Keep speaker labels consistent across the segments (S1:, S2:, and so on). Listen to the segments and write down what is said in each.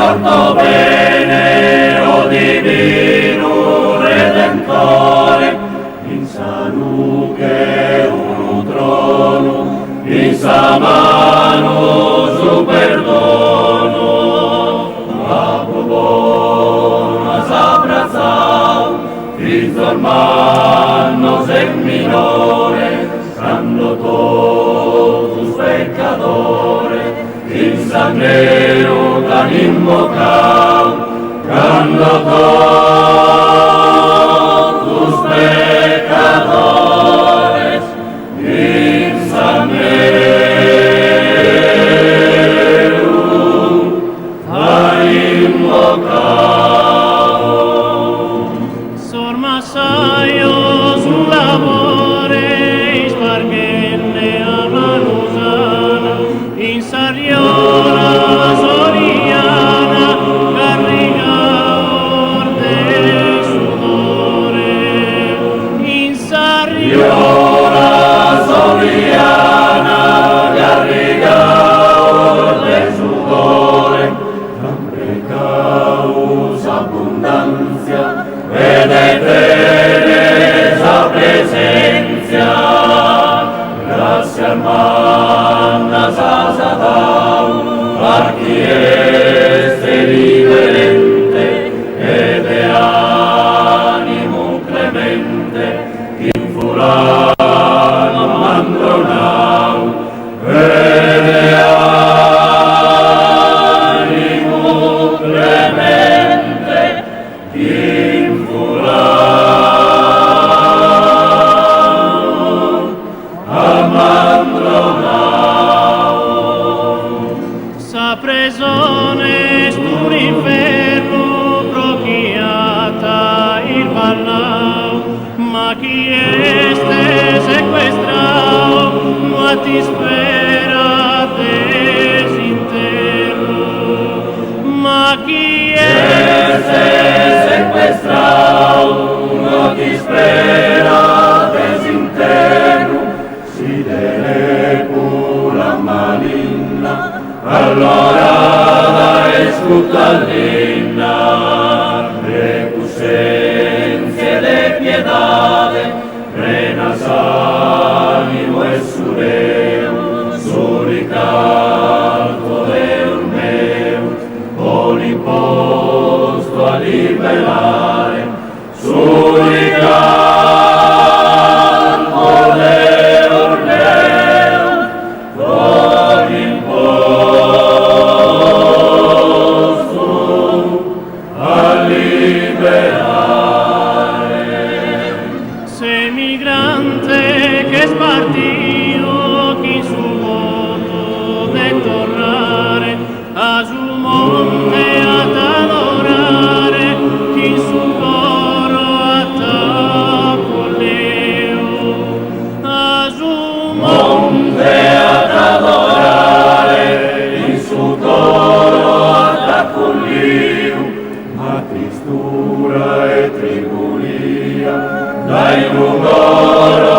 S1: Ortobene, o divinu Redentore, in sa rughe unu tronu, in sa manu su perdonu. Babbu bonu as abbratzadu fizos mannos e minores, cando totus pecadores in s'anneu t'an invocadu, cando totus pecadores in s'anneu t'an invocadu.
S2: Sos massajos su labore isparghende a manu sana in s'ariola soliana garrigados de sudore in s'ariola
S1: soliana garrigados de sudore t'an pregadu s'abbundantzia e de tene sa presentzia Grascias mannas as dadu a chie est riverente e de animu clemente chin fulanu ammandronadu e de animu clemente chin fulanu ammandronadu.
S2: Sa presone est un'infernu pro chie at isballadu, ma chie est secuestradu no at ispera de s'interru. Ma chie
S1: est secuestradu no at ispera de s'interru, si de rèpula malinna allorada est custa linna, de cussèntzia e de piedade prena s'ànimu 'e su reu, su ricatu, o Deus meu, pone impostu a liberare, su ricatu, o Deus meu, pone impostu a liberare.
S2: S'emigrante ch'est partidu chin su votu de torrare a su monte at adorare chin su coro at acollidu a su
S1: monte at adorare chin su coro at acollidu ma tristura e tribulia dai Nugoro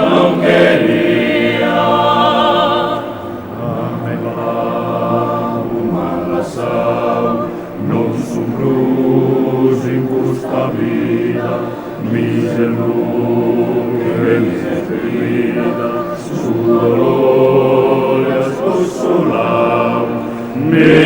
S1: non cheria a me babbu m'at lassadu non so prus in custa vida mi ses lughe mi ses vida su dolore as consoladu mi.